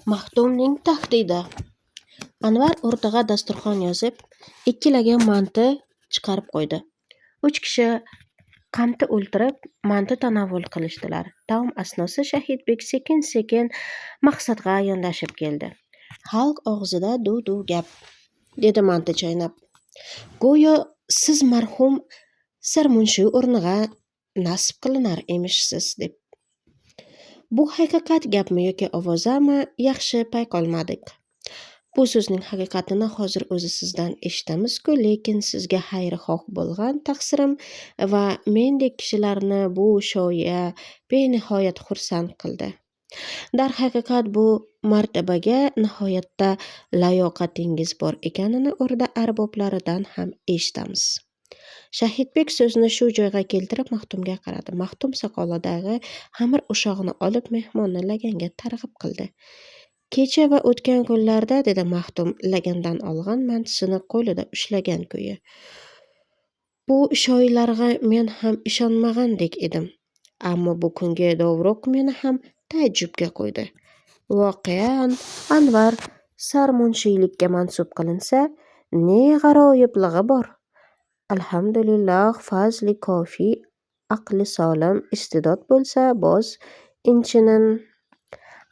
Maxtumning tahdidi. Anvar o'rtaga dasturxon yozib, ikki lagan manti chiqarib qo'ydi. Uch kishi qamti o'ltirib, manti tanovul qilishdilar. Taom asnosi Shahidbek sekin-sekin maqsadga yondashib keldi. Xalq og'zida duv-duv gap, dedi manti chaynab. Go'yo siz marhum sarmunshi o'rniga nasb qilinar emishsiz, deb. Bu haqiqat gapmi yoki ovozami, yaxshi payqolmadik. Bu so'zning haqiqatini hozir o'zi sizdan eshitamiz-ku, lekin sizga xayrixoh bo'lgan taqsirim va mendek kishilarni bu shoya benihoyat xursand qildi. Darhaqiqat bu martabaga nihoyatda layoqatingiz bor ekanini o'rda arboblaridan ham eshitamiz. Shahidbek so'zni shu joyga keltirib Maxtumga qaradi. Maxtum soqolidagi xamir ushog'ini olib mehmonni laganga targ'ib qildi. Kecha va o'tgan kunlarda, dedi Maxtum lagandan olgan mantisini qo'lida ushlagan kuyi. Bu shoilarga men ham ishonmagandek edim. Ammo bu kungi dovruq meni ham taajjubga qo'ydi. Voqean Anvar sarmunshiylikka mansub qilinsa, ne g'aroyiblig'i bor. Alhamdulillah, fazli kofi, aqli solim, iste'dod bo'lsa, boz inchinin.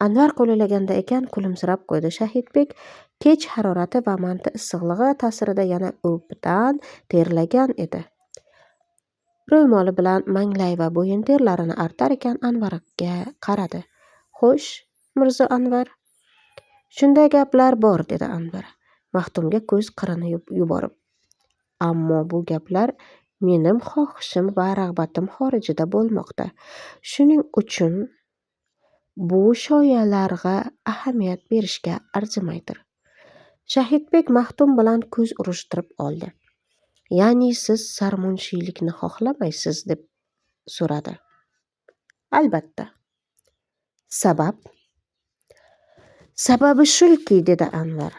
Anvar qo'li laganda ekan kulimsirab qo'ydi. Shahidbek kech harorati va manti issiqligi ta'sirida yana obdan terlagan edi. Ro'moli bilan manglay va bo'yin terlarini artar ekan Anvarga qaradi. Xo'sh, Mirzo Anvar. Shunday gaplar bor, dedi Anvar Maxtumga ko'z qirini yuborib. Ammo bu gaplar mening xohishim va rag'batim xorijida bo'lmoqda. Shuning uchun bu shoyalarga ahamiyat berishga arzimaydir. Shahidbek Maxtum bilan ko'z urishtirib oldi. Ya'ni siz sarmunshiylikni xohlamaysiz, deb so'radi. Albatta. Sabab? Sababi shulki, dedi Anvar.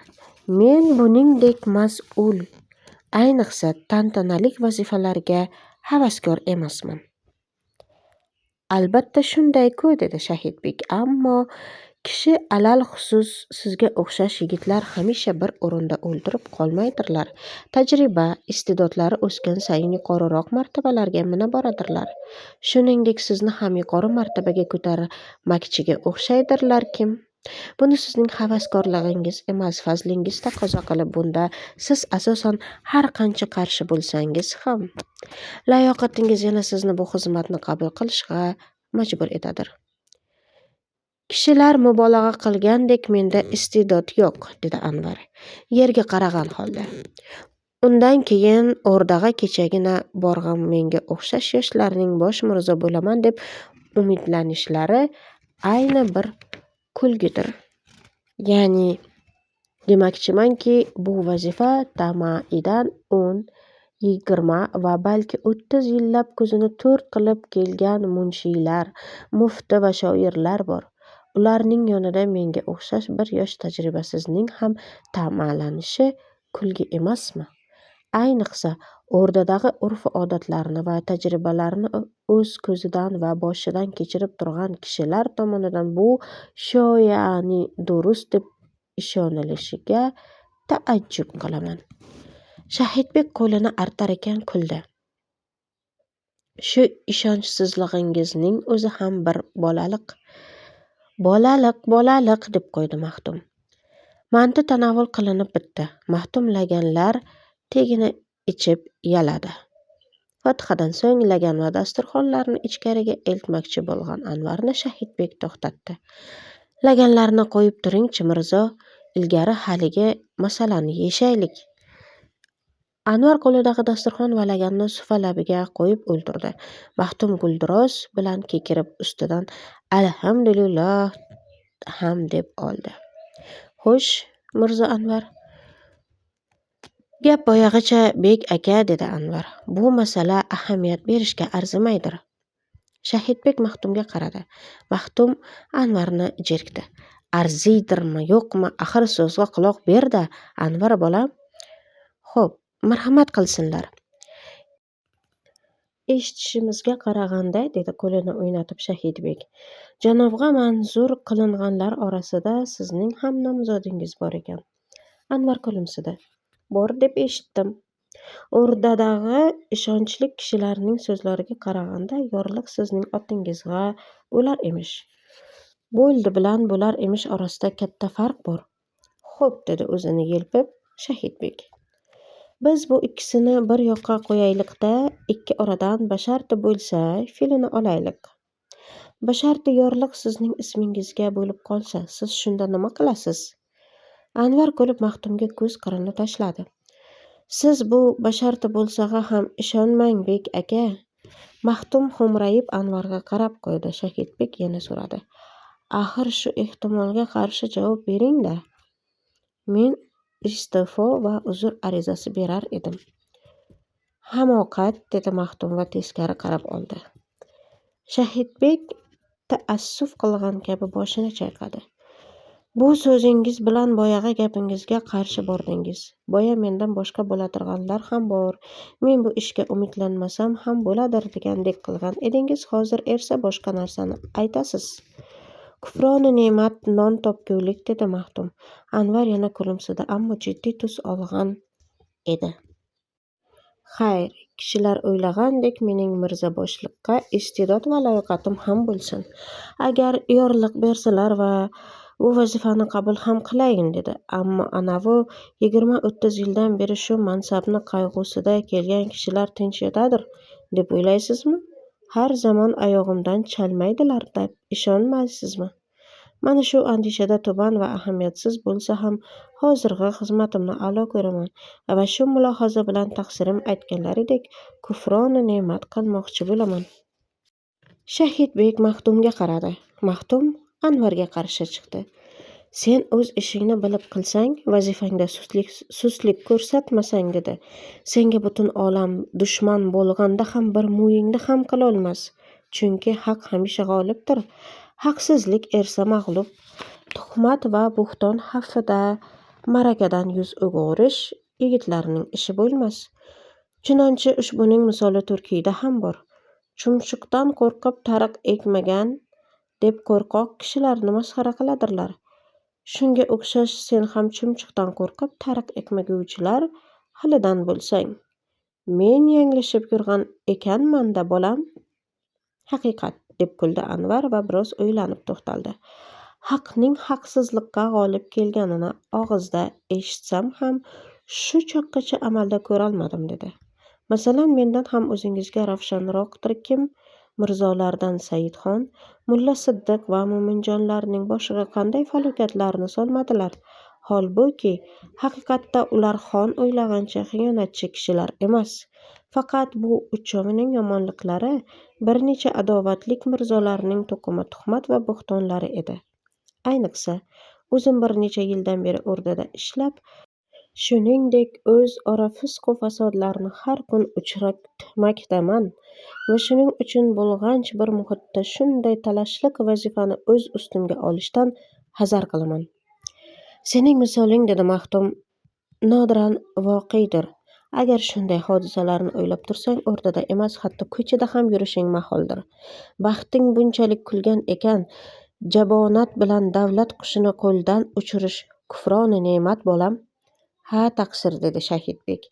Men buningdek mas'ul, ayniqsa tantanalik vazifalarga havaskor emasman. Albatta shunday-ku, dedi Shahidbek. Ammo kishi alalxusus sizga o'xshash yigitlar hamisha bir o'rinda o'ltirib qolmaydirlar. Tajriba, iste'dodlari o'sgan sayin yuqoriroq martabalarga mina boradirlar. Shuningdek, sizni ham yuqori martabaga ko'tarmakchiga o'xshaydirlar-kim. Buni sizning havaskorlig'ingiz emas, fazlingiz taqozo qilib, bunda siz asosan har qancha qarshi bo'lsangiz ham, layoqatingiz yana sizni bu xizmatni qabul qilishga majbur etadir. Kishilar mubolag'a qilgandek menda iste'dod yo'q, dedi Anvar, yerga qaragan holda. Undan keyin o'rdaga kechagina borgan menga o'xshash yoshlarning bosh mirzo bo'laman deb umidlanishlari ayni bir kulgidir. Ya'ni demakchimanki, bu vazifa tamaidan 10, 20 va balki 30 yillab ko'zini to'rt qilib kelgan munshiylar, mufti va shoirlar bor. Ularning yonida menga o'xshash bir yosh tajribasizning ham ta'malanishi kulgi emasmi? Ayniqsa, o'rdadagi urf-odatlarni va tajribalarni o'z ko'zidan va boshidan kechirib turgan kishilar tomonidan bu shoyani durust deb ishonilishiga taajjub qilaman. Shahidbek qo'lini artar ekan kuldi. Shu ishonchsizlig'ingizning o'zi ham bir bolaliq. Bolaliq, bolaliq, deb qo'ydi Maxtum. Manti tanovul qilinib bitdi. Maxtum laganlar tegini ichib yaladi. Fotihadan so'ng lagan va dasturxonlarni ichkariga eltmoqchi bo'lgan Anvarni Shahidbek to'xtatdi. Laganlarni qo'yib turing-chi, Mirzo, ilgari haligi masalani yechaylik. Anvar qo'lidagi dasturxon va laganni sufa labiga qo'yib o'ltirdi. Maxtum guldiroz bilan kekirib ustidan alhamdulillah ham deb oldi. Xo'sh, Mirzo Anvar. Gap boyag'icha, bek aka, dedi Anvar. Bu masala ahamiyat berishga arzimaydir. Shahidbek Maxtumga qaradi. Maxtum Anvarni jerkdi. Arziydirmi, yo'qmi, axir so'zga quloq ber-da, Anvar bolam. Xo'p, marhamat qilsinlar. Eshitishimizga qaraganda, dedi qo'lini o'ynatib Shahidbek, janobga manzur qilinganlar orasida sizning ham nomzodingiz bor ekan. Anvar kulimsidi. Bor deb eshitdim. O'rdadagi ishonchli kishilarning so'zlariga qaraganda yorliq sizning otingizga bo'lar emish. Bo'ldi bilan bo'lar emish orasida katta farq bor. Xo'p, dedi o'zini yelpib Shahidbek. Biz bu ikkisini bir yoqqa qo'yaylik-da, ikki oradan basharti bo'lsa fe'lini olaylik. Basharti yorliq sizning ismingizga bo'lib qolsa, siz shunda nima qilasiz? Anvar kulib Maxtumga ko'z qirini tashladi. Siz bu basharti bo'lsaga ham ishonmang, bek aka. Maxtum xo'mrayib Anvarga qarab qo'ydi. Shahidbek yana so'radi. Axir shu ehtimolga qarshi javob bering-da. Men iste'fo va uzr arizasi berar edim. Hamoqat, dedi Maxtum va teskari qarab oldi. Shahidbek taassuf qilgan kabi boshini chayqadi. Bu so'zingiz bilan boyag'i gapingizga qarshi bordingiz. Boya mendan boshqa bo'latirganlar ham bor. Men bu ishga umidlanmasam ham bo'ladir degandek qilgan edingiz, hozir ersa boshqa narsani aytasiz. Kufroni ne'mat non topgulik, dedi Maxtum. Anvar yana kulimsidi, ammo jiddiy tus olgan edi. Xayr, kishilar o'ylagandek mening mirzaboshliqqa iste'dod va layoqatim ham bo'lsin. Agar yorliq bersalar va bu vazifani qabul ham qilayin, dedi. Ammo anavi 20-30 yildan beri shu mansabni qayg'usida kelgan kishilar tinch yotadir, deb o'ylaysizmi? Har zamon oyog'imdan chalmaydilar deb ishonmaysizmi? Mana shu andishada tuban va ahamiyatsiz bo'lsa ham hozirgi xizmatimni a'lo ko'raman va shu mulohaza bilan taqsirim aytganlaridek kufroni ne'mat qilmoqchi bo'laman. Shahidbek Maxtumga qaradi. Maxtum Anvarga qarshi chiqdi. Sen o'z ishingni bilib qilsang, vazifangda suslik ko'rsatmasang, dedi. Senga butun olam dushman bo'lganda ham bir mo'yingni ham qilolmas. Chunki haq hamisha g'olibdir. Haqsizlik ersa mag'lub. Tuhmat va bo'xton xavfida ma'rakadan yuz o'girish yigitlarning ishi bo'lmas. Chunonchi ushbuning misoli Turkiyda ham bor. Chumchuqdan qo'rqib tariq ekmagan deb qo'rqoq kishilarni masxara qiladirlar. Shunga o'xshash sen ham chumchuqdan qo'rqib tariq ekmaguvchilar xilidan bo'lsang. Men yanglishib yurgan ekanman-da, bolam. Haqiqat, deb kuldi Anvar va biroz o'ylanib to'xtaldi. Haqning haqsizlikqa g'olib kelganini og'izda eshitsam ham shu choqqacha amalda ko'rolmadim, dedi. Masalan, mendan ham o'zingizga ravshanroqdir kim? Mirzolardan Saidxon, Mulla Siddiq va Mo'minjonlarning boshiga qanday falokatlarni solmadilar. Holbuki, haqiqatda ular xon o'ylagancha xiyonatchi kishilar emas. Faqat bu uchovining yomonliklari bir necha adovatlik mirzolarning to'qima tuhmat va bo'xtonlari edi. Ayniqsa, o'zim bir necha yildan beri o'rdada ishlab, shuningdek o'z-ora fisqu fasodlarni har kun uchratmakdaman va shuning uchun bulg'anch bir muhitda shunday talashliq vazifani o'z ustimga olishdan hazar qilaman. Sening misoling, dedi Maxtum, nodiran voqedir. Agar shunday hodisalarni o'ylab tursang, o'rdada emas, hatto ko'chada ham yurishing maholdir. Baxting bunchalik kulgan ekan, jabonat bilan davlat qushini qo'ldan uchirish kufroni ne'mat, bolam. Ha, taqsir, dedi Shahidbek.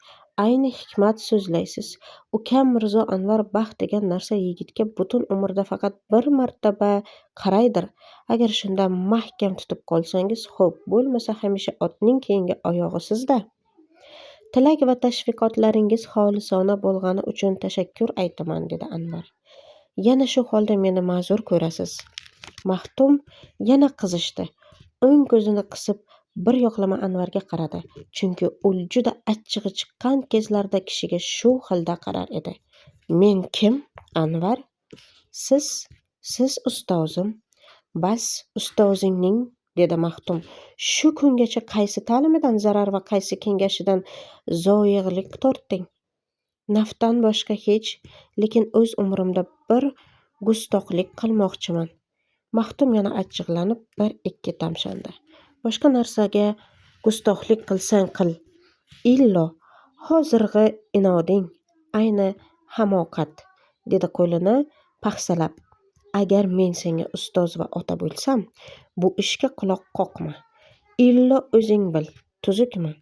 Ayni hikmat so'zlaysiz. Ukam Mirzo Anvar, baxt degan narsa yigitga butun umrda faqat bir martaba qaraydir. Agar shunda mahkam tutib qolsangiz, xo'p, bo'lmasa hamisha otning keyingi oyog'i sizda. Tilak va tashviqotlaringiz xolisona bo'lgani uchun tashakkur aytaman, dedi Anvar. Yana shu holda meni ma'zur ko'rasiz. Maxtum yana qizishdi. O'ng ko'zini qisib bir yoqlama Anvarga qaradi. Chunki u juda achchig'i chiqqan kezlarda kishiga shu xilda qarar edi. Men kim, Anvar? Siz ustozim. Bas, ustozingning, dedi Maxtum. Shu kungacha qaysi ta'limidan zarar va qaysi kengashidan zoyig'lik tortding? Nafdan boshqa hech, lekin o'z umrimda bir gustohlik qilmoqchiman. Maxtum yana achchiqlanib bir-ikki tamshandi. Boshqa narsaga gustohlik qilsang qil. Illo hozirgi inoding, ayni hamoqat. dedi qo'lini paxsalab. Agar men senga ustoz va ota bo'lsam, bu ishga quloq qoqma. Illo o'zing bil, tuzukmi?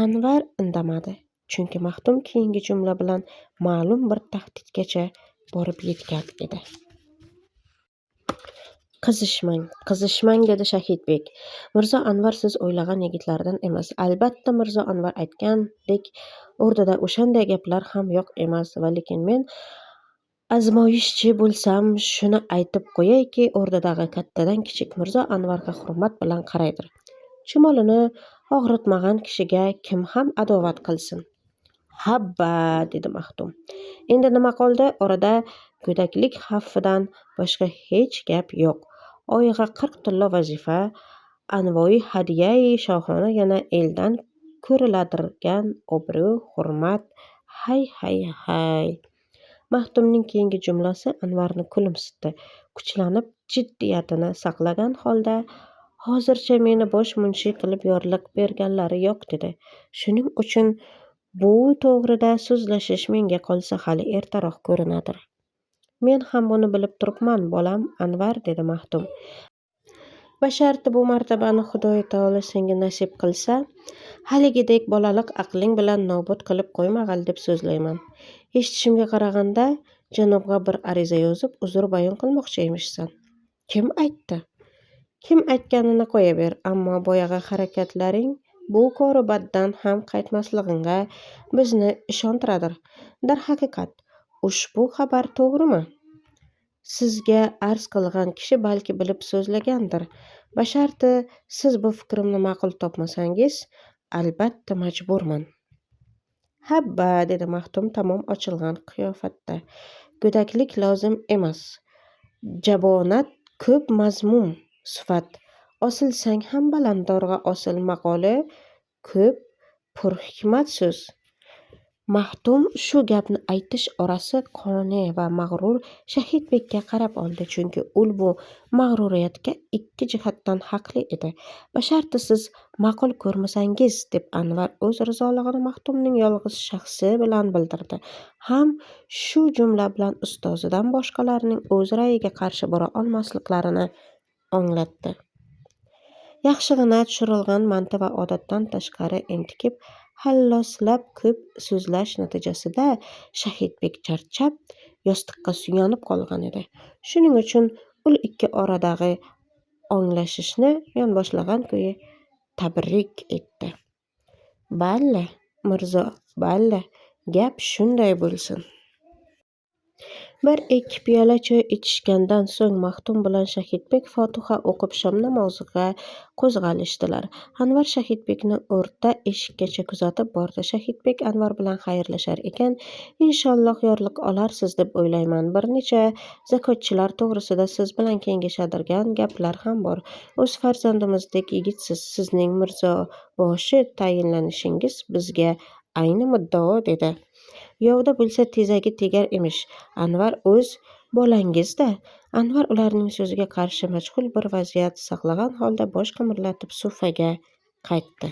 Anvar indamadi, chunki maxdum keyingi jumla bilan ma'lum bir tahdidgacha borib yetgan edi. Qizishmang, qizishmang, dedi Shahidbek. Mirzo Anvar siz o'ylagan yigitlardan emas. Albatta, Mirzo Anvar aytgandek, o'rtada o'shanday gaplar ham yo'q emas va lekin men azmoyishchi bo'lsam, shuni aytib qo'yayki, o'rdadagi kattadan kichik Mirzo Anvarga hurmat bilan qaraydir. Chumolini og'ritmagan kishiga kim ham adovat qilsin? Habba, dedi maxdum. Endi nima qoldi? Orada go'daklik xavfidan boshqa hech gap yo'q. Oyig'a 40 tillo vazifa, anvoi hadiyai shohona, yana eldan ko'riladirgan obro', hurmat, hay, hay, hay. Maxdumning keyingi jumlasi Anvarni kulimsitdi. Kuchlanib jiddiyatini saqlagan holda, hozircha meni bosh munshiy qilib yorliq berganlari yo'q, dedi. Shuning uchun bu to'g'rida so'zlashish menga qolsa hali ertaroq ko'rinadir. Men ham buni bilib turibman, bolam Anvar, dedi maxdum. Basharti bu martabani Xudoyi taolo senga nasib qilsa, haligidek bolalik aqling bilan nobud qilib qo'ymag'il deb so'zlayman. Eshitishimga qaraganda, janobga bir ariza yozib, uzr bayon qilmoqchi emishsan. Kim aytdi? Kim aytganini qo'yaver, ammo boyag'i harakatlaring bu kori baddan ham qaytmasligingga bizni ishontiradir. Darhaqiqat, ushbu xabar to'g'rimi? Sizga arz qilgan kishi balki bilib so'zlagandir. Basharti siz bu fikrimni ma'qul topmasangiz, albatta majburman. Habba, dedi maxdum tamom ochilgan qiyofatda. Go'daklik lozim emas. Jabonat ko'p mazmum sifat. Osilsang ham baland dorg'a osil maqoli ko'p purhikmat so'z. Maxdum shu gapni aytish orasi qone va mag'rur Shahidbekka qarab oldi, chunki ul bu mag'ruriyatga ikki jihatdan haqli edi. Basharti siz ma'qul ko'rmasangiz, deb Anvar o'z rizolig'ini maxdumning yolg'iz shaxsi bilan bildirdi. Ham shu jumla bilan ustozidan boshqalarning o'z ra'yiga qarshi bora olmasliklarini anglatdi. Yaxshig'ina tushirilgan manti va odatdan tashqari entikib, halloslab ko'p so'zlash natijasida Shahidbek charchab, yostiqqa suyanib qolgan edi. Shuning uchun ul ikki oradagi anglashishni yonboshlagan ko'yi tabrik etdi. Balla, Mirzo, balla, gap shunday bo'lsin. Bir-ikki piyola choy ichishgandan so'ng maxdum bilan Shahidbek fotiha o'qib shom namoziga qo'zg'alishdilar. Anvar Shahidbekni o'rta eshikkacha kuzatib bordi. Shahidbek Anvar bilan xayrlashar ekan, inshoolloh yorliq olarsiz deb o'ylayman. Bir necha zakotchilar to'g'risida siz bilan kengashadirgan gaplar ham bor. O'z farzandimizdek yigitsiz, sizning mirzoboshi tayinlanishingiz bizga ayni muddao, dedi. Yovda bo'lsa tezagi tegar emish. Anvar o'z bolangiz-da. Anvar ularning so'ziga qarshi majhul bir vaziyat saqlagan holda bosh qimirlatib so'faga qaytdi.